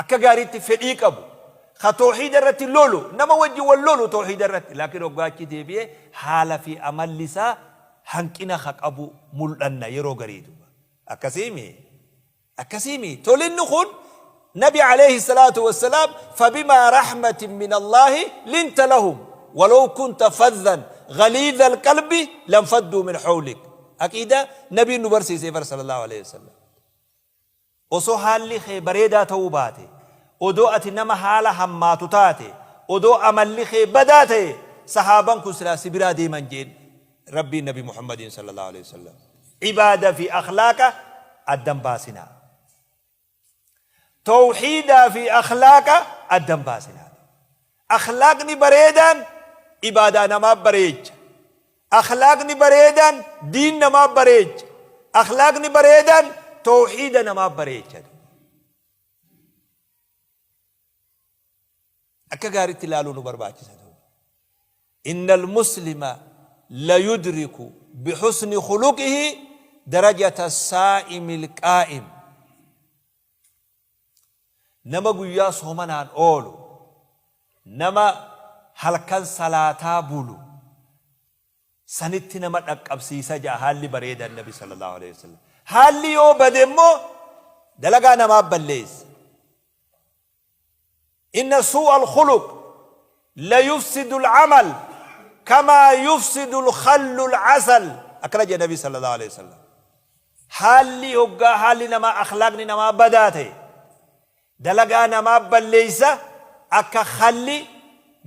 Akka gaariitti fedhii qabu, ka tawhiida irratti lolu, nama wajji wal lolu tawhiida irratti, laakiin hoggaa achi deebi'e haala fi amalli isaa hanqina ka qabu mul'anna yeroo garii duuba. Akkasiimi? Akkasiimi? Tolinni kun Nabi alayhi salaatu wassalaam fabimaa rahmatin min Allaahi linta lahum walaw kunta fadhan ghaliidha alqalbi lanfadduu min hawlik. Aqiidaa Nabiin nu barsiise bar sallallahu alayhi wasallam. Osoo haalli kee bareedaa ta'uu baate, odoo ati nama haala hammaatu taate, odoo amalli kee badaa ta'e, sahaaban kun silaa si biraa deeman jeen Rabbiin Nabi Muhammadiin sallallahu aleyhi wasallam. Ibaada fi akhlaaqa adda hin baasinaa. Tawhiidaa fi akhlaaqa adda hin baasinaa. Akhlaaqni bareedaan ibaadaa namaa bareecha. Akhlaaqni bareedaan diin namaa bareecha. Akhlaaqni bareedaan tawhiida namaa bareecha. Akka gaariitti ilaaluu nu barbaachisa. Innal muslima la yudriku bihusni khuluqihi darajata saa'imil qaa'im. Nama guyyaa soomanaan oolu, nama halkan salaataa bulu sanitti nama dhaqqabsiisa ja'a haalli bareedaan Nabi sallallahu aleyhi wa sallam. Haalli yoo bade immoo dalagaa namaa balleessa. Inna suu'a al-khuluq la yufsidu al-amal kamaa yufsidu al-khallu al-asal akkana jedhe Nabi sallallahu aleyhi wa sallam. Haalli hoggaa haalli namaa akhlaaqni namaa badaa ta'e dalagaa namaa balleeysa akka khalli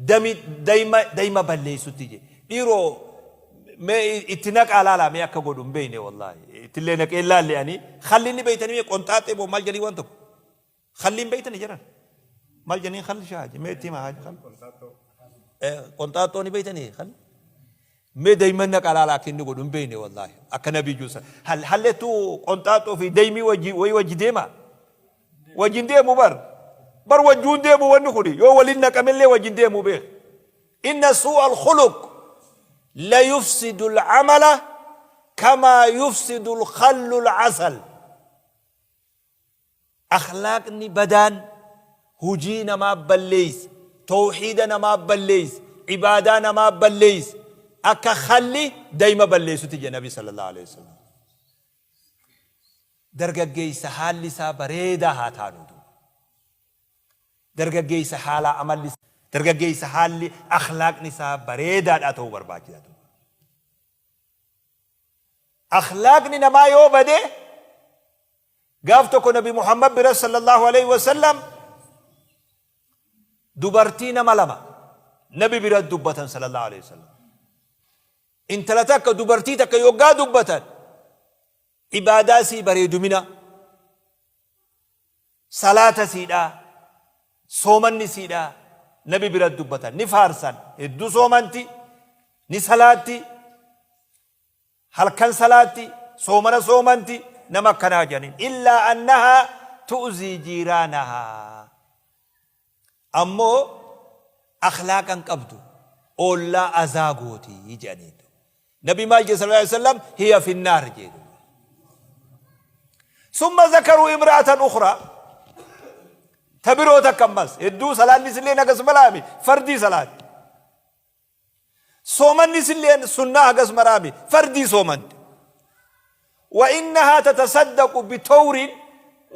dami dayma dayma balleeysutti je. Dhiiroo mee itti naqaa laalaa mee akka godhu hin beeyne wallaahi ittillee naqee hin laalle ani khalli ni beeytanii mee qonxaaxee moo maal jedhanii waan tokko Khalli hin beeytani jaran? Mal janiin khalli shaaji mee itti himaa haaji khalli. Qonxaaxxoo ni beeytani khalli? Mee dayman naqa laala akka inni godhu hin beeyne wallaahi akka nabii juusa. Hallettuu qonxaaxxoo fi daymii wajji wayi wajji deema. Wajjin deemu bar. Bar wajjuun deemu wanni kuni yoo waliin naqamellee wajjin deemu beek. Inna suu'a al-khuluq la yufsidu al-amala kama yufsidu al-khallu al-asal. Akhlaaqni badaan hujii namaa balleeysa, towhiida namaa balleeysa, ibaadaa namaa balleeysa, akka khalli dayma balleeysutti jedhe Nabi sallallahu aleyhi wasallam. Dargaggeeysa haalli isaa bareedaa haa taanu duuba. Dargaggeeysa haalaa amalli dargaggeeysa haalli akhlaaqni isaa bareedaadhaa ta'uu barbaachisa duuba. Akhlaaqni namaa yoo bade gaaf tokko Nabi Muhammad bira sallallahu alaihi wasallam dubartii nama lama Nabi bira dubbatan sallallahu alaihi wasallam. Intala takka dubartii takka yoggaa dubbatan ibaadaa sii bareedumina Salaata isiidhaa, soomanni isiidhaa Nabi bira dubbatan. Ni faarsan. Hedduu soomanti, ni salaatti, halkan salaatti, soomana soomanti, nama akkanaa jedhaniin. Illaa annahaa tu'zii jiiraanahaa. Ammoo akhlaaqa hin qabdu, oollaa azaa gooti jedhaniin. Nabi maal jedhe sallallahu alaihi wasallam hiya finnaar jedhe. Summa zakaruu imra'atan ukhraa ta biroo takka ammas hedduu salaanni isillee hagas malaami fardii salaatti. Soomanni isillee sunnaa hagas maraami fardii soomante. Wa innahaa tatasaddaqu bitawrin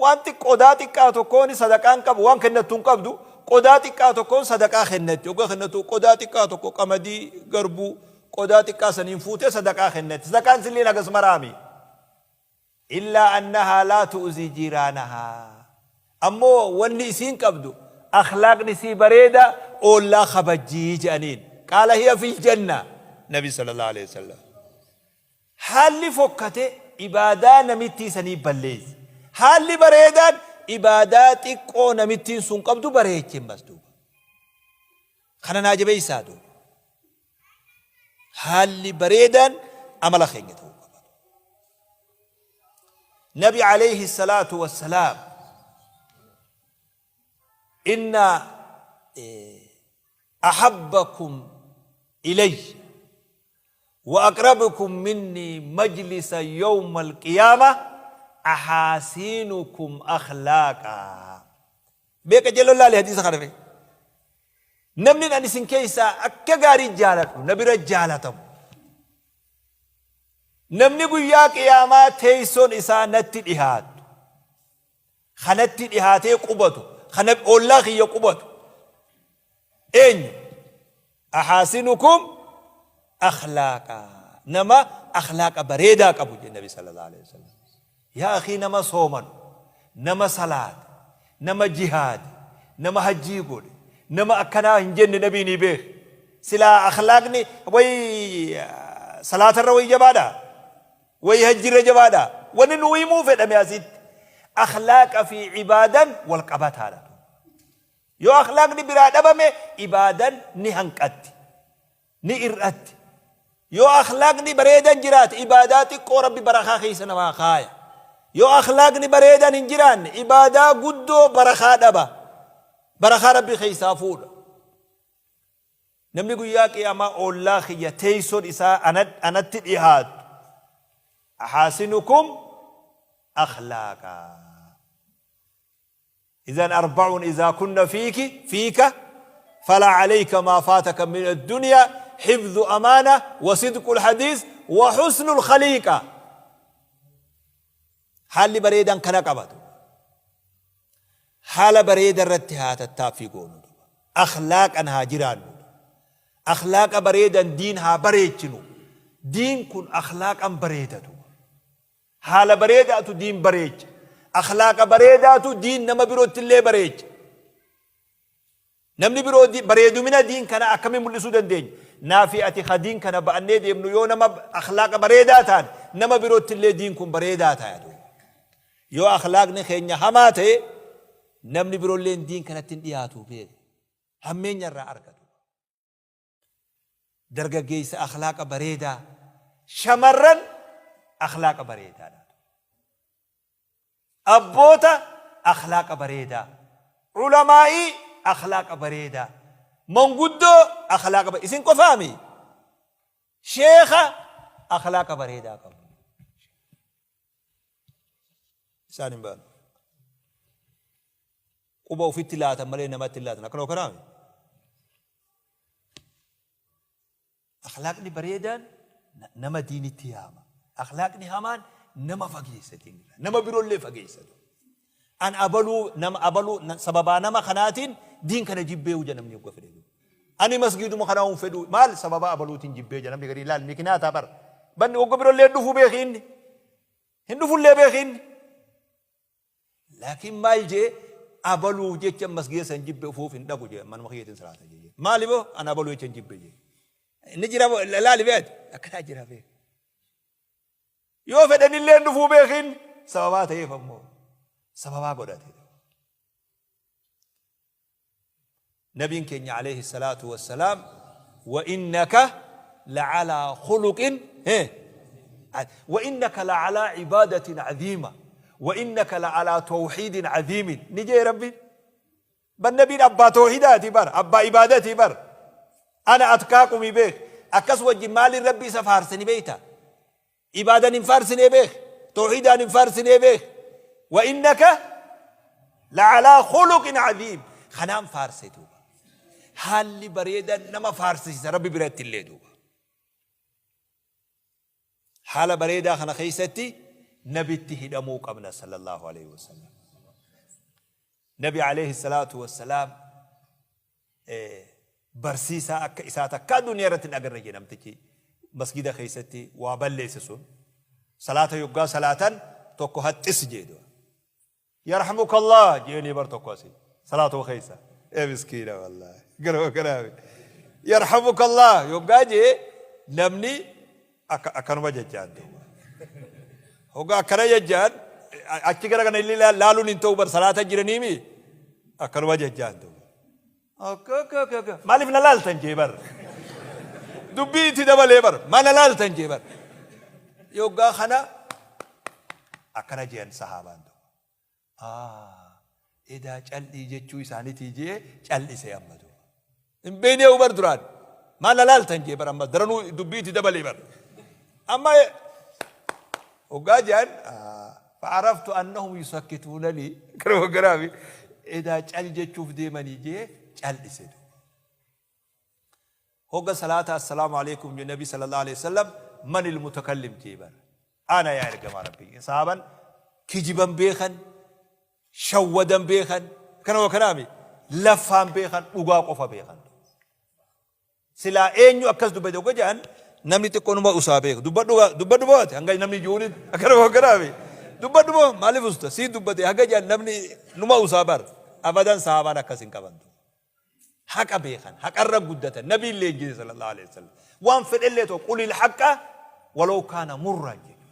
waan qodaa xiqqaa tokkoon sadaqaan qabu waan kennattu hin qabdu qodaa xiqqaa tokkoon sadaqaa kennatti hoggaa kennattu qodaa xiqqaa tokko qamadii garbuu qodaa xiqqaa saniin fuutee sadaqaa kennatti sadaqaan silleen hagas maraami illaa annahaa laa tu'zii jiiraanahaa ammoo wanni isiin qabdu akhlaaqni isii bareeda oollaa kabajjii jedhaniin qaala hiya fil janna nabi sallallahu alaihi wasallam Haalli fokkate ibaadaa namittii sanii balleesse. Haalli bareedaan ibaadaa xiqqoo namittiin sun qabdu bareeche ammas duuba. Kana naa jabeessaa duuba. Haalli bareedaan amala keenya ta'uu qaba. Nabi alayhi salaatu wassalaam inna ahabbakum ilayya Wa aqrabukum minnii majlisan yawmal qiyaamah ahaasiinukum akhlaaqaa. Mee qajeelloon laali hadiisa kana mee. Namni ani isin keessaa akka gaarii jaaladhu na bira jaalatamu. Namni guyyaa qiyaamaa teessoon isaa natti dhihaattu. Kanatti dhihaatee qubatu. Kana ollaa kiyya qubatu. Eenyu? Ahaasinukum akhlaaqa. Nama akhlaaqa bareedaa qabu jedhe Nabi sallallahu alaihi wasallam. Yaa akhii nama soomanu, nama salaate, nama jihaade, nama hajjii godhe, nama akkanaa hin jenne nabii ni beek. Silaa akhlaaqni way salaatarra way jabaadha? Way hajjirra jabaadha? Wanni nuu himuu fedhame asitti akhlaaqa fi ibaadan wal qabataadha. Yoo akhlaaqni biraa dhabame ibaadan ni hanqatti. Ni ir'atti. Yoo akhlaaqni bareedan jiraate ibaadaa xiqqoo Rabbi barakaa keessa namaa kaaya. Yoo akhlaaqni bareedan hin jiraanne ibaadaa guddoo barakaa dhaba. Barakaa Rabbi keessaa fuudha. Namni guyyaa qiyaamaa oollaa kiyya teessoon isaa anatti dhihaattu ahaasinukum akhlaaqa. Izan arba'un izaa kunna fiiki fiika falaa alayka maa faataka min addunyaa hifdhu amaana wa sidqul hadiis wa husnul khaliiqa. Haalli bareedaan kana qabatu. Haala bareeda irratti haa tattaaffii goonu. Akhlaaqan haa jiraannu. Akhlaaqa bareedan diin haa bareechinu. Diin kun akhlaaqan bareedatu. Haala bareedaatu diin bareecha. Akhlaaqa bareedaatu diin nama birootti illee bareecha. Namni biroo bareedumina diin kana akkamiin mul'isuu dandeenya? Naa fi ati ka diin kana ba'annee deemnu yoo nama akhlaaqa bareedaa taane nama birootti illee diin kun bareedaa ta'a. Yoo akhlaaqni keenya hamaa ta'e namni biroolleen diin kanatti hin dhiyaatu beeki. Hammeenya irraa argatu. Dargaggeessa akhlaaqa bareedaa, shamarran akhlaaqa bareedaadha. Abboota akhlaaqa bareedaa, ulamaa'ii akhlaaqa bareedaa, manguddoo akhlaaqa bareedaa. Isin qofaami sheekha akhlaaqa bareedaa qabu. Isaan hin baanu. Quba ofitti laatan malee namatti hin laatan. Akkanuma kanaami. Akhlaaqni bareedaan nama diinitti yaama. Akhlaaqni hamaan nama fageessa diinirraa. Nama biroollee fageessa. An abaluu nama abaluu sababaa nama kanaatiin diin kana jibbee huja namni hogga fedhe. Ani masgiiduma kanaa hin fedhu maal sababaa abaluutiin jibbee jira namni garii laal mikinaataa bara. Banni hogga biroollee dhufuu beeki inni. Hin dhufullee beeki inni. Laakiin maal jee abaluuf jecha masgiida san jibbe ufuuf hin dhaqu jee manuma kiyyatiin salaata jee. Maali boo an abaluu jecha hin jibbe jee. Inni jira laali beet akkanaa jira beek. Yoo fedhanillee hin dhufuu beekin sababaa ta'eef ammoo sababaa godhate. Nabiin keenya alayhi salaatu wassalaam wa innaka la'alaa khuluqin wa innaka la'alaa ibaadatin aziima wa innaka la'alaa tawhiidin aziimin ni jee rabbiin ban nabiin abbaa tawhiidaati bar abbaa ibaadatii bar ana atqaaqumi beek akkas wajjin maaliin rabbi isa faarsani beeyta Ibaadan hin faarsinee beek. Tawhiidaan hin faarsinee beek. Wa innaka la'alaa khuluqin aziim. Kanaan faarse duuba. Haalli bareedan nama faarsisiisa Rabbi biratti illee duuba. Haala bareedaa kana keessatti nabitti hidhamuu qabna sallallahu alaihi wasallam. Nabi alayhi salaatu wassalaam barsiisaa akka isaa takkaa duniyaa irratti hin agarre jedhe namtichi masgida keessatti waa balleesse sun salaata yoggaa salaatan tokko haxxis jee du'a yarhamukallah jeeni bar tokko asii salaatuma keessa ee miskiina wallaahi garuma kanaafi yarhamukallah yoggaa jee namni akka akkanuma jechaan duuba hoggaa akkana jechaan achi gara kana illee laaluun hin ta'u bar salaata jiraniimi akkanuma jechaan duuba Akka akka akka akka maaliif na laaltan jee bar dubbii itti dabalee bar ma na laaltan jee bar yoggaa kana akkana jean sahaabaan tokko ah edaa cal'ii jechuu isaanitii jee cal'ise amma duuba hin beeknee bar duraan maal na laaltan jee bar amma daranuu dubbii itti dabalee bar amma hoggaa jean fa'araftu annahum yusakkituunanii gara garaafi. Edaa cal jechuuf deemanii jee cal'ise duuba. Hogga salaata assalaamu aleykum je nabi sallallahu aleyhi wasallam manil mutakallim jee bar. Ana yaa ergamaa rabbii. Sahaaban kijiban beekan, shawwadan beekan, kana wa kanaami laffaan beekan, dhugaa qofa beekan. Silaa eenyu akkas dubbate hogga jedhan namni xiqqoo numa usaa beeka. Dubbadhu dubbadhu moo ati hanga namni ji'uunitti akkana wa kanaami. Dubbadhu moo maaliif usta sii dubbate hanga jedhan namni numa usaa bar. Abadan sahaabaan akkas hin qaban. Haqa beekan, haqarra guddatan, nabiin leenjise sallallahu alaihi wasallam. Waan fedhellee ta'u qulil haqqa walaw kaana murran jedhu.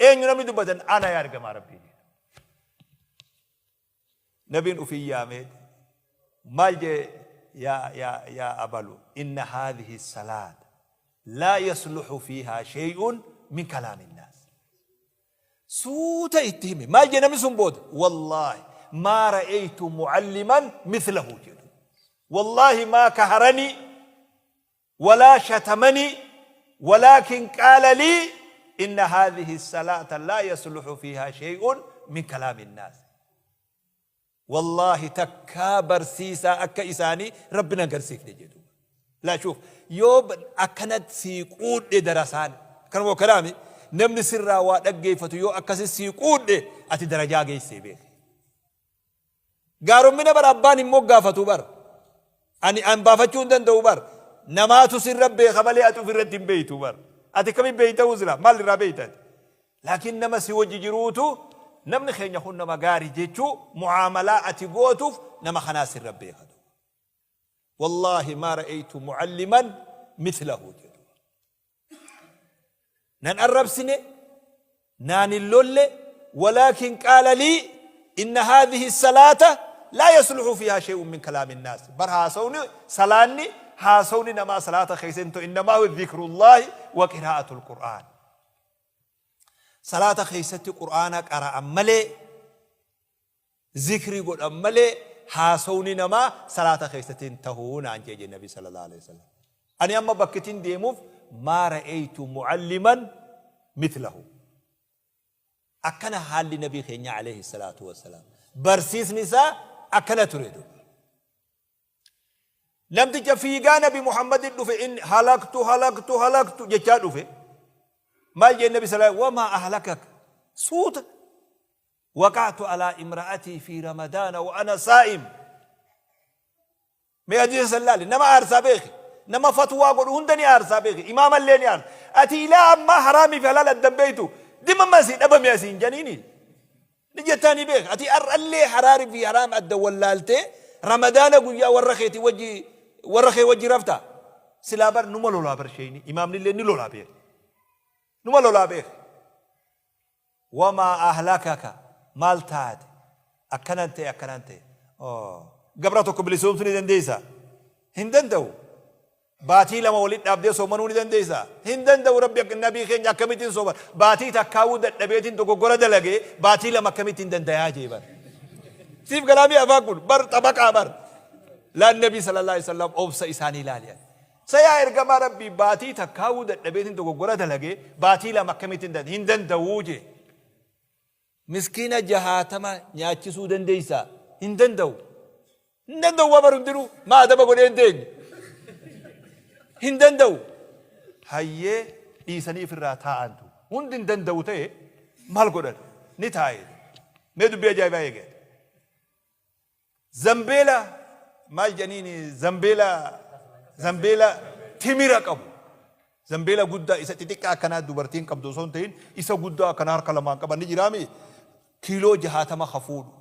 Eenyu namni dubbatan ana yaa ergamaa rabbii jedhu. Nabiin ufii yaamee maal jee yaa yaa yaa abalu inna haadhihi salaata laa yasluhu fiihaa shay'un min kalaami nnaas. Suuta itti hime. Maal jee namni sun booda? Wallaahi maa ra'aytu mu'alliman mithlahu jedhu. Wallaahi maa kaharanii walaa shatamanii walaakin qaala lii inna haadhihi salaata laa yasluhu fiihaa shay'un min kalaami nnaas. Wallaahi takkaa barsiisaa akka isaanii Rabbi nan garsiifne jee duuba. Laa shuuf yoo akkanat sii quudhe darasaan akkanuma kalaami namni sirraa waa dhaggeeffatu yoo akkasi sii quudhe ati darajaa geessee beeki. Gaarommina bara abbaan hin moggaafatu bar. Ani an baafachuu hin danda'u bar. Namaatu sirra beeka malee ati ofirratti hin beektu bar. Ati akkamiin beekta sila maal irraa beekta ati? Laakiin nama si wajji jiruutu namni keenya kun nama gaari jechuu mu'aamalaa ati gootuuf nama kanaa sirra beeka duuba. Wallaahi maa ra'aytu mu'alliman mithlahu jedhu. Nan arrabsine, naan hin lolle, walaakin qaala lii inna haadhihi salaata laa yasluhu fiihaa shay'un min kalaami nnaas. Bar haasawni salaanni haasawni namaa salaata keessa hin ta'u innamaa huwa dhikrullaahi wa qiraa'atul qur'aan. Salaata keessatti Qur'aana qara'an malee, zikrii godhan malee haasawni namaa salaata keessatti hin tahu naan jee jee Nabi sallallahu alaihi wasallam. Ani amma bakkitin deemuuf maa ra'aytu mu'alliman mithlahu. Akkana haalli Nabii keenya alayhi salaatu wassalaam. Barsiisni isaa akkana ture duuba. Namticha fiigaa Nabi Muhammadin dhufe inni halaktu halaktu halaktu jechaa dhufe. Maal jeen Nabi sallallahu wamaa ahlakak suuta waqa'tu alaa imra'atii fi ramadaana wa ana saa'im. Mee hadiisa san laali nama aarsaa beeki nama fatwaa godhu hunda ni aarsaa beeki imaamallee ni aarsa. Ati ilaa ammaa haraamii fi halaal addan beektu dimamma asii dhabame asiin janiini. Ni jettaa ni beeka. Ati har'allee haraari fi haraam adda wallaaltee ramadaana guyyaa warra keeti wajji warra kee wajji rafta. Silaa bar numa lolaa bar sheeyni imaamnillee ni lolaa beeka. Numa lolaa beeka. Wamaa ahlakaka maal taate akkanan ta'e akkanan ta'e. Gabra tokko bilisoomsuu ni dandeessaa? Hin danda'u. Baatii 2 walitti dhaabdee soomanuu ni dandeessaa? Hin danda'u Rabbi akka nabii keenya akkamittiin sooman baatii takkaawuu dadhabeetiin dogoggora dalagee baatii 2 akkamittiin dandayaa jee bar. Siif galaamii afaan kun bar xabaqaa bar. Laan nabii sallallahu alaihi wasallam obsa isaanii ilaali. Sayaa ergamaa Rabbii baatii takkaawuu dadhabeetiin dogoggora dalagee baatii 2 akkamittiin danda'a hin danda'uu jee. Miskiina jahaatama nyaachisuu dandeessaa? Hin danda'u. Hin danda'u waa bar hundinuu maa adaba godhee hin teenye. Hin danda'u. Hayyee dhiisanii ofirraa taa'antu. Hundi hin danda'u ta'e maal godhan? Ni taa'e. Mee dubbii ajaa'ibaa eegale. Zambeela maal jedhaniin zambeela zambeela timira qabu. Zambeela guddaa isa xixiqqaa akkanaa dubartiin qabdu osoo hin ta'in isa guddaa akkanaa harka lamaan qaban ni jiraami. Kiiloo 60 ka fuudhu.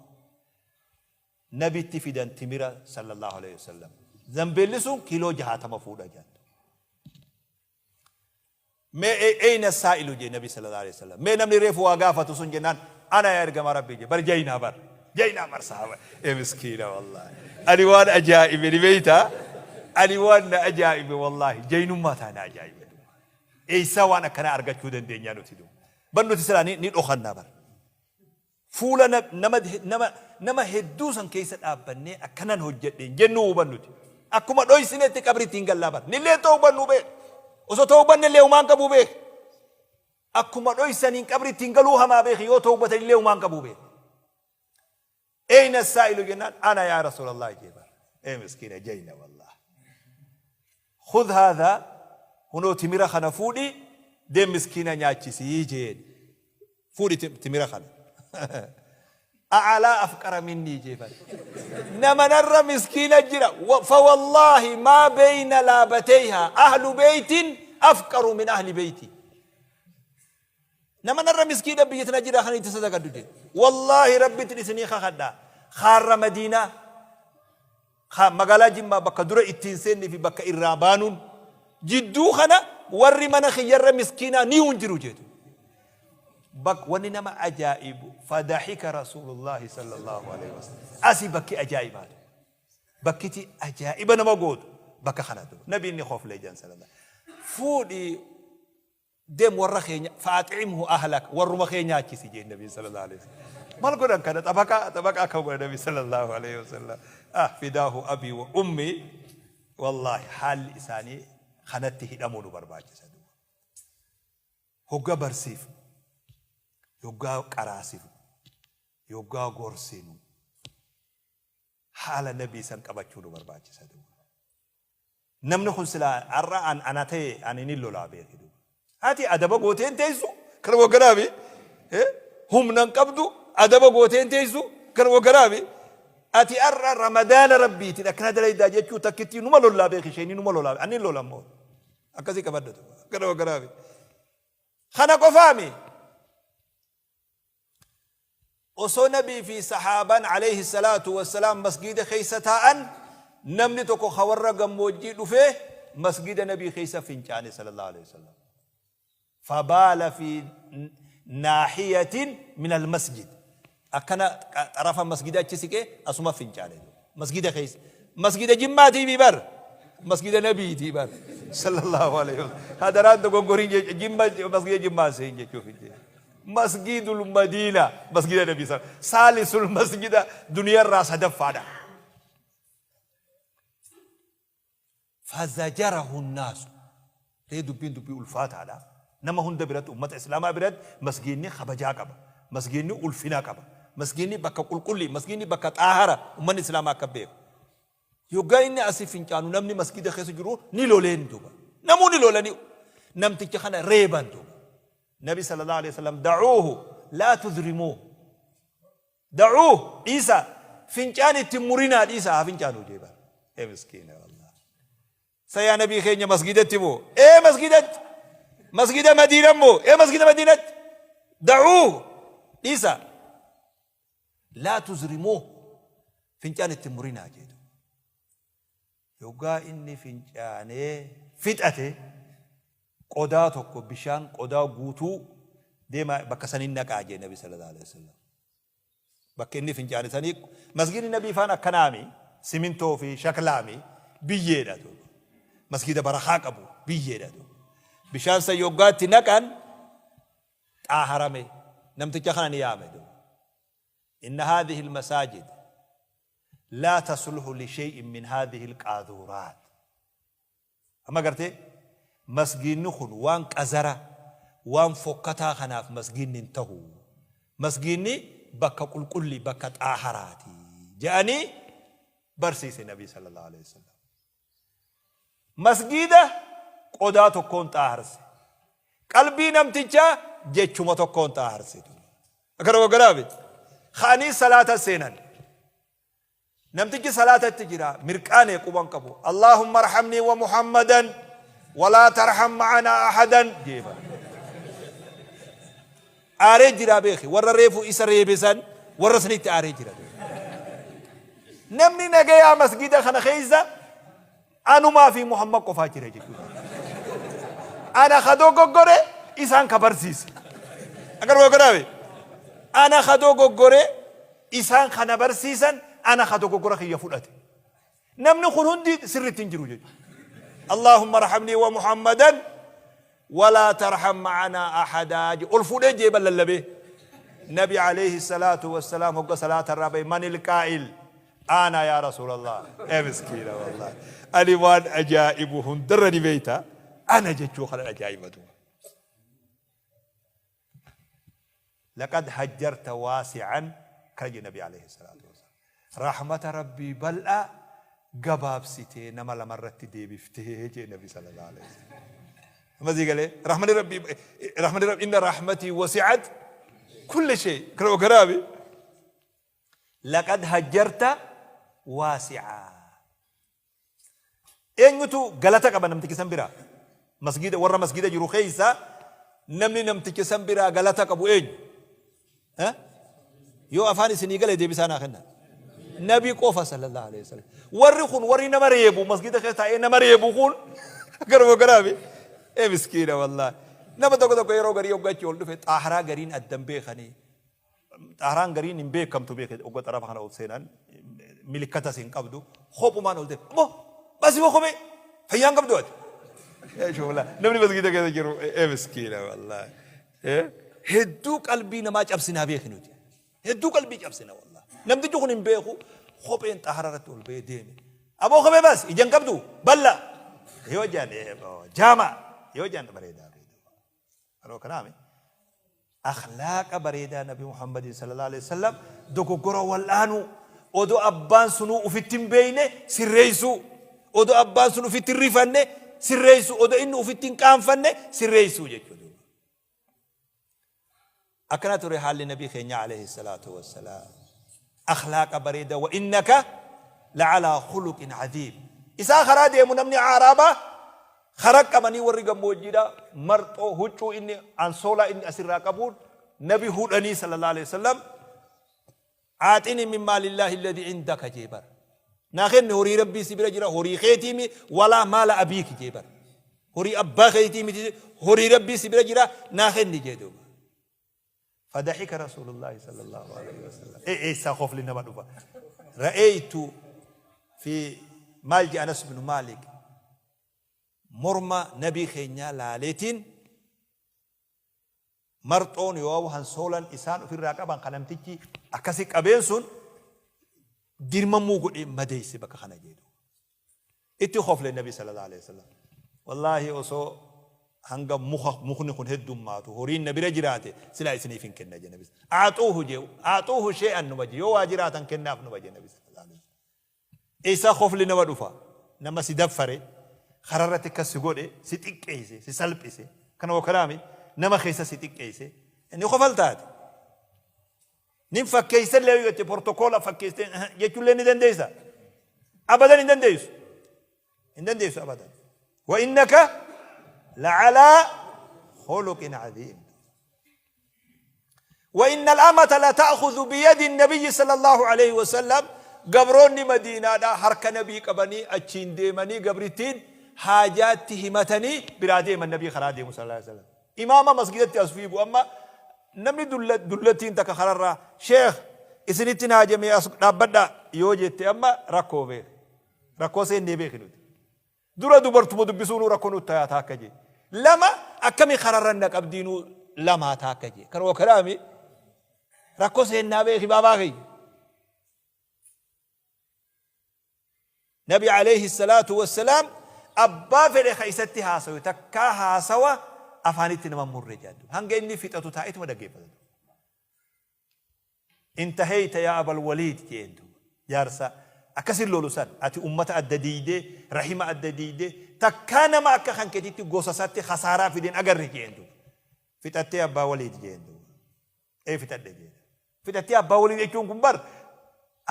Nabitti fidan timira sallallahu alaihi wasallam. Zambeelli sun kiiloo 60 fuudha jedhan. Mee eyna saa'ilu jee nabi sallallahu alaihi wasallam. Mee namni reefu waa gaafatu sun jennaan ana yaa ergamaa rabbii jee bar jaynaa bar jaynaa bar sahaba ee miskiina wallahi. Ani waan ajaa'ibe ni beeyta ani waan na ajaa'ibe wallahi jaynummaa taa na ajaa'ibe. Eessaa waan akkanaa argachuu dandeenyaa nuti duuba. Bar nuti silaa ni dhokannaa bar. Fuula nama nama nama hedduu san keessa dhaabbannee akkanan hojjedhe hin jennuu hubannuti. Akkuma dhoysinetti qabritti hin gallaa bar. Nillee tawbannu beek. Osoo tawbanne illee humaan qabuu beek. Akkuma dhoysaniin qabritti hin galuu hamaa beek yoo tawbatan illee humaan qabuu beek. Eyna saa'ilu jennaan ana yaa Rasuulallah jee bar. Ee miskiina jayna wallah. Khudh haadha hunoo timira kana fuudhi deem miskiina nyaachisii jeen. Fuudhi timira kana. A'alaa afqara minnii jee bar. Nama narra miskiina jira. Fawallaahi maa beeyna laabateyha ahlu beeytin afqaru min ahli beeyti. Nama narra miskiina biyya tana jira kan itti sadaqadhu jee. Wallaahi Rabbittin isinii kakadha. Kaarra Madiinaa ka magaalaa Jimmaa bakka dura ittiin seennii fi bakka irraa baanuun jidduu kana warri mana kiyyarra miskiinaa ni hin jiru jeetu. Bak wanni nama ajaa'ibu fadahika Rasuulullaahi sallallahu alaihi wasallam. Asi bakki ajaa'ibaatu. Bakkiti ajaa'iba nama gootu bakka kanatu. Nabiin ni koflee jedhan sallallahu. Fuudhi Deem warra kee fa'ax'imhu ahlak warruma kee nyaachisi jeen nabiin sallallahu alaihi wasallam. Maal godhan kana xabaqaa xabaqaa akka godhan nabi sallallahu alaihi wasallam. Ah fidaahu abii wa ummi wallaahi haalli isaanii kanatti hidhamuu nu barbaachisa duuba. Hogga barsiifnu, yoggaa qaraasifnu, yoggaa gorsinu haala nabii san qabachuu nu barbaachisa duuba. Namni kun silaa har'a an ana ta'e ani ni lolaa beeki duuba. Haati adaba gootee hin teessu kana wagganaafi humna hin qabdu adaba gootee hin teessu kana wagganaafi ati har'a ramadaana rabbiitiin akkana dalaydaa jechuu takkittii numa lollaa beeki isheen numa lolaa ani hin lola immoo akkasii qabadha duuba kana wagganaafi. Kana qofaami Osoo Nabii fi sahaabaan aleyhi salaatu wassalaam masgiida keessa taa'an namni tokko ka warra gammoojjii dhufee masgiida Nabii keessa fincaane sallallahu aleyhi wasallam. Fabaala fi naahiyatin min almasjid. Akkana xarafa masgiida achi siqee asuma fincaane. Masgiida keessa. Masgiida Jimmaatii fi bar. Masgiida Nabiitii bar. Sallallahu aleyhi wasallam. Hadaraan dogoggoriin jecha Jimma masgiida Jimmaa seen jechuuf hin jee. Masgiidul Madiina masgiida Nabii sa saalisul masgida duniyarraa sadaffaadha. Fazajarahu naasu ree dubbiin dubbii ulfaataadha. Nama hunda biratti ummata islaamaa biratti masgiidni kabajaa qaba. Masgiidni ulfina qaba. Masgiidni bakka qulqullii, masgiidni bakka xaahara ummanni islaamaa akka beeku. Yoggaa inni asii fincaanu namni masgiida keessa jiru ni loleen duuba. Namuu ni lolanii namticha kana reeban duuba. Nabi sallallahu alaihi wasallam da'uuhu laa tudrimuuhu. Da'uuhu dhiisaa fincaan itti hin murinaa dhiisaa haa fincaanuu jee bara. Ee miskiina wallah. Sa yaa nabii keenya masgiidatti moo? Ee masgiidatti. Masgiida Madiina moo? Ee masgiida Madiinatti. Da'uuhu dhiisaa. Laa tuzrimuuhu fincaan itti hin murinaa jee duuba. Yoggaa inni fincaanee fixate qodaa tokko bishaan qodaa guutuu deemaa bakka sanii naqaa jee nabi sallallahu alaihi wasallam. Bakka inni fincaane sanii masgiidni nabii faan akkanaami simintoo fi shaklaami biyyeedha duuba. Masgiida barakaa qabu biyyeedha duuba. Bishaan san yoggaa itti naqan xaaharame namticha kana ni yaame duuba. Inna haadhihi almasaajid laa tasluhu lishay'in min haadhihi alqaaduuraat. Amma gartee masgiinni kun waan qazara waan fokkataa kanaaf masgiinni hin tahu. Masgiinni bakka qulqulli bakka xaaharaati je'anii barsiise Nabii sallallahu alaihi wasallam. Masgiida qodaa tokkoon xaaharse. Qalbii namtichaa jechuma tokkoon xaaharse. Akka dogoggoraa miti. Ka'anii salaata seenan. Namtichi salaatatti jira mirqaanee quban qabu. Allaahumma arhamnii wa Muhammadan walaa tarham ma'anaa ahadan jeeba. Aaree jiraa beeki warra reefu isa reebe san warra sanitti aaree jira. Namni nagayaa masgida kana keessa anumaa fi Muhammad qofaa jira jechuudha. Ana ka dogoggore isaan ka barsiise. Akka dogoggoraabe. Ana ka dogoggore isaan kana barsiisan ana ka dogoggora kiyya fudhate. Namni kun hundi sirriitti hin jiru jechuudha. Allahumma arhamnii wa Muhammadan walaa tarham ma'anaa ahadaa jedhe ol fuudhee jeeba lallabee. Nabi alayhi salaatu wassalaam hogga salaata irraa bahe manil qaa'il ana yaa rasuulallah ee miskiina wallahi ani waan ajaa'ibu hundarra ni beeyta ana jechuu kanan ajaa'iba duuba. Laqad hajjarta waasi'an kana jedhe nabi alayhi salaatu wassalaam. Rahmata Rabbii bal'aa gabaabsitee nama lamarratti deebiftee jee Nabi sallallahu alaihi wasallam. Amma sii galee rahmani Rabbii rahmani Rabbii inna rahmatii wasi'at kulli shay kana okaraabi laqad hajjarta waasi'aa. Eenyutu galata qaba namticha san biraa? Masgiida warra masgiida jiru keessa namni namticha san biraa galata qabu eenyu? Eh? Yoo afaan isinii gale deebisaa naa kenna. Nabi qofa sallallahu alaihi wasallam. Warri kun warri nama reebu masgiida keessa taa'ee nama reebu kun garuma garaafi. Ee miskiina wallaahi. Nama tokko tokko yeroo garii hoggachi ol dhufe xaaharaa gariin addan beekanii Xaaraan gariin hin beekamtu beeke ogga xarafa kana ol seenan milikkatas hin qabdu kophumaan ol deema. Aboo basi boo kophee fayyaan qabdu ati. Shoola namni masgiida keessa jiru ee miskiina wallaahi. Hedduu qalbii namaa cabsinaa beeki nuti. Hedduu qalbii cabsina wallaahi. Namtichi kun hin beeku kopheen xaara irratti ol ba'ee deeme. Aboo kophee baasi ija hin qabdu balla. Yoo jaan jaama yoo jaan bareedaa. Yeroo kanaami akhlaaqa bareedaa Nabi Muhammadin sallallahu alaihi wasallam dogoggora wal'aanuu odoo abbaan sunuu ufitti hin beeyne sirreessuu odoo abbaan sun ufitti hin rifanne sirreessuu odoo inni ufitti hin qaanfanne sirreessuu jechuudha. Akkana ture haalli Nabii keenya alayhi salaatu wassalaam. Akhlaaqa bareeda wa innaka la'alaa khuluqin aziim. Isaa karaa deemu namni aaraabaa karaa qabanii warri gammoojjiidha marxoo huccuu inni ansoolaa inni asirraa qabuun nabi hudhanii sallallahu alayhi wasallam aaxini min maalillaahi alladhi indaka jee bara. Naa kenni horii rabbii si bira jira horii keetii mi walaa maala abiiki jee bara. Horii abbaa keetii miti horii rabbii si bira jira naa kenni jee duuba. Fadahika Rasuulullaahi sallallahu alaihi wasallam. Ee eessaa kofli nama dhufa. Ra'eeytu fi maal jee Anas bin Maalik morma nabii keenyaa laaleetiin marxoon yoo hansoolan isaan ofirraa qaban kan namtichi akkasi qabeen sun dirmamuu godhee madeesse bakka kana jedhu. Itti kofle Nabi sallallahu alaihi wasallam. Wallaahi osoo hanga muka mukni kun heddummaatu horiin na bira jiraate silaa isiniif hin kenna jedhe Nabi. Aaxuuhu jee aaxuuhu shee'an numa jee yoo waa jiraatan kennaaf numa jee Nabi sallallahu alaihi wasallam. Eessaa kofli nama dhufa nama si daffare kararratti akkas si godhe si xiqqeesse si salphise kana wakalaami nama keessa si xiqqeesse inni kofaltaati. Nin fakkeessellee yoo jette portokoola fakkeessitee jechuullee ni dandeessa. Abadan hin dandeessu. Hin dandeessu abadan. Wa innaka la'alaa khuluqin aziim. Wa inna al-amata la ta'khudhu biyadi nabiyyi sallallahu alayhi wa sallam gabroonni madiinaadhaa harka nabii qabanii achiin deemanii gabrittiin haajaatti himatanii biraa deeman nabii karaa deemu sallallahu alayhi wa sallam. Imaama masgidatti as fiigu amma namni dullattiin takka kararraa sheekh isinittin haajamee as dhaabbadhaa yoo jette amma rakkoo beek. Rakkoo seennee beeki nuti. Dura dubartuma dubbisuunuu rakkoo nutti tayaa taakka jee. Lama akkami kararra na qabdiinuu lamaa taakka jee. Kanuma kanaami rakkoo seennaa beeki baabaa kiyya. Nabi aleyhi salaatu wassalaam abbaa fedhe ka isatti haasawe takkaa haasawa afaanitti nama hin murre jedhan duuba. Hanga inni fixatu taa'etuma dhaggeeffata duuba. Intaheyta yaa abal waliid jeen duuba. Jaarsa akkasin lolu san ati ummata adda diiydee rahima adda diiydee takkaa nama akka kan keetitti gosa isaatti khasaaraa fide hin agarre jeen duuba. Fixattee abbaa waliid jeen duuba. Ee fixadhe jeen. Fixattee abbaa waliid jechuun kun bar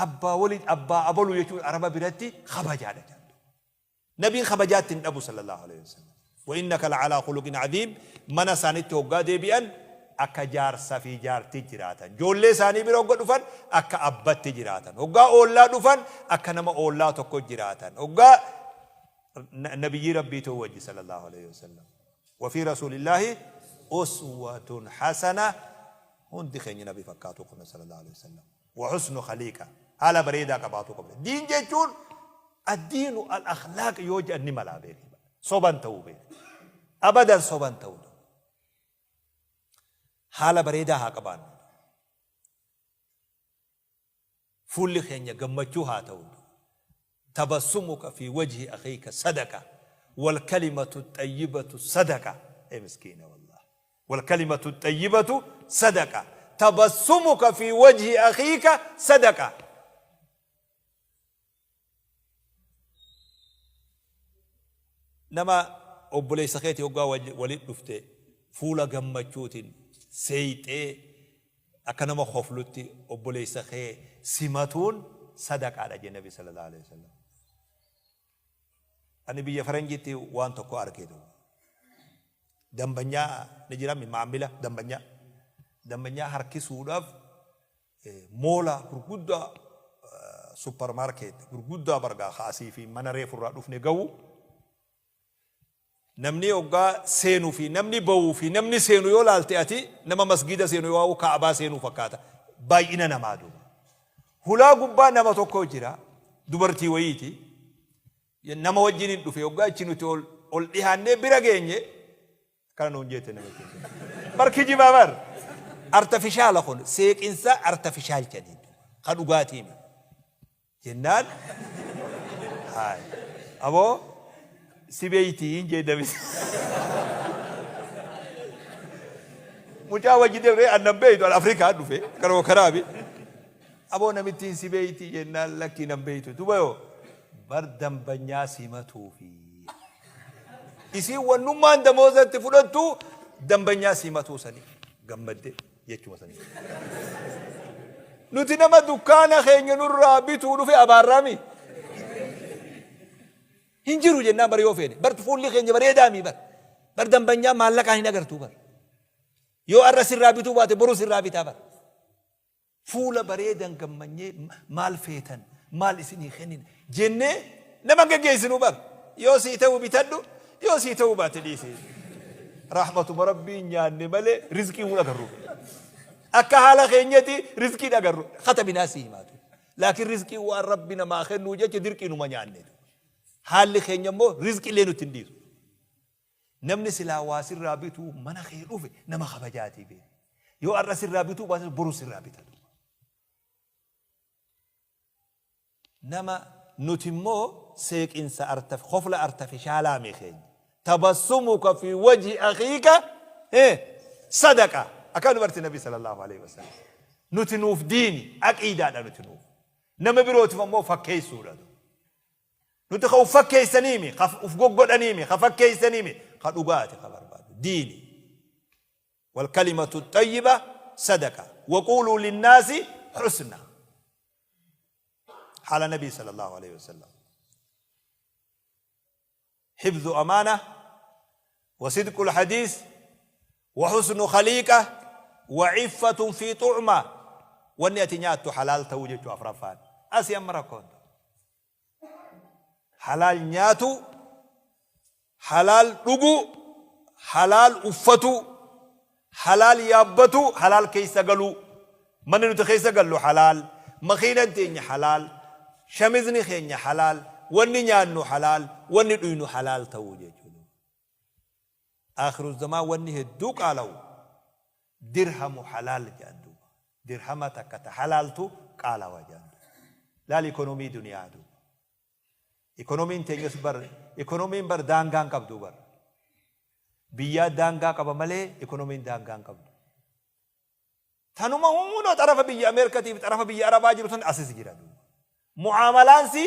abbaa waliid abbaa abaluu jechuun araba biratti kabajaadha jedhan. Nabiin kabajaa itti hin dhabu sallallahu alaihi wasallam. Wa innaka la'alaa khuluqin aziim mana isaanitti hoggaa deebi'an akka jaarsa fi jaartii jiraatan. Ijoollee isaanii bira hogga dhufan akka abbatti jiraatan. Hoggaa oollaa dhufan akka nama oollaa tokko jiraatan. Hoggaa nabiyyii rabbiitu wajji sallallahu alaihi wasallam. Wa fi rasuulillaahi uswatun hasana hundi keenya nabi fakkaatuu qabna sallallahu alaihi wasallam. Wa husnu khaliiqa haala bareedaa qabaatuu qabna. Diin jechuun addiinu al akhlaaq yoo jedhan ni malaa beeki. Soban ta'uu beeki. Abadan soban ta'uu. Haala bareedaa haa qabaannu. Fuulli keenya gammachuu haa ta'u. Tabassumuka fi wajhi akhiika sadaqa wal kalimatu xayyibatu sadaqa. Ee miskiina wallah. Wal kalimatu xayyibatu sadaqa. Tabassumuka fi wajhi akhiika sadaqa. Nama obboleessa keeti hoggaa walitti dhufte fuula gammachuutiin seeyxee akka nama koflutti obboleessa kee simatuun sadaqaadha jee Nabi sallallahu alaihi wasallam. Ani biyya faranjiitti waan tokko arge duuba. Dambanyaa ni jira maamila dambanyaa. Dambanyaa harkisuudhaaf moola gurguddaa, supermarket gurguddaa bargaa kaasii fi mana reefurraa dhufne ga'u. Namni hoggaa seenuu fi namni ba'uu fi namni seenu yoo laalte, ati nama masgiida seenu yoo Kaabaa seenuu fakkaata. Baay'ina namaa duuba. Hulaa gubbaa nama tokko jira, dubartii wayiiti. Nama wajjin hin dhufe. Hoggaa achi nuti ol ol dhihaannee bira geenye, akkana nuun jette namichi. Bar kijibaa bar. Artificial kun seeqinsa artificial jedhanii ka dhugaatii mi. Jennaan, "Haay aboo, si beeytii?" hin jee namichi. Mucaa wajji deemee annan beeytu, an Afrikaa dhufe karoo karaabi. Aboo, namittiin si beeytii jennaan, "Lakkii, nan beeytu." Duba yoo bar dambanyaa simatuufi. Isiin wannummaan damoozatti fudhattu dambanyaa simatuu sanii gammadde jechuma sanii. Nuti nama dukkaana keenya nurraa bituu dhufe abaarraami. Hin jiru jennaan bar yoo feene. Bar fuulli keenya bareedaami bar. Bar dambanyaa maallaqaan hin agartuu bar. Yoo arra sirraa bituu baate, boru sirraa bitaa bar. Fuula bareedan gammanyee, "Maal feetan? Maal isinii kennin?" jennee nama geggeessinu bar. Yoo sii ta'u bitadhu, yoo sii ta'uu baate dhiisi. Rahmatuma Rabbiin nyaanne malee rizqii hun agarru. Akka haala keenyatti rizqii agarru. Katabinaa sii himaatu. Laakiin rizqii waan Rabbi namaa kennuu jecha dirqii numa nyaanne. Haalli keenya immoo rizqii illee nutti hin dhiisu. Namni silaa waa sirraa bituu mana kee dhufe nama kabajaatii beeku. Yoo har'a sirraa bituu baate, boru sirraa bita. Nama nuti immoo seeqinsa artaf kofla artificialaa mi keenya. تبسمك في وجه أخيك صدقة akka nu barti Nabi sallallahu alaihi wasallam. Nuti nuuf diini aqiidaadha nuti nuuf. Nama birootiif ammoo fakkeessuudha. Nuti ka uf fakkeessaniimi, ka uf goggodhaniimi, ka fakkeessaniimi, ka dhugaati ka barbaadu. Diini. والكلمة الطيبة صدقة وقولوا للناس حسنا. حال النبي صلى الله عليه وسلم حفظ أمانة وصدق الحديث وحسن خليقة وعفة في طعمة. Wanni ati nyaattu halaal ta'uu jechuu afraffaan. Asii amma rakkoon halaal nyaatu, halaal dhugu, halaal uffatu, halaal yaabbatu, halaal keessa galuu. Manni nuti keessa gallu halaal, makiinan teenya halaal, shamizni keenya halaal, wanni nyaannu halaal, wanni dhuynu halaal ta'uu jechuudha. Akhiru zamaan wanni hedduu qaala'u dirhamu halaal jedhan duuba. Dirhama takka ta halaaltu qaalawa jedhan duuba. Laal ikonomii duniyaa duuba. Ikonomiin teenyas bar, ikonomiin bar daangaan qabdu bar. Biyyaa daangaa qaba malee ikonomiin daangaan qabdu. Tanuma hundoo xarafa biyya Ameerikaatii fi xarafa biyya Arabaa jiru san asis jira duuba. Mucaamalaansi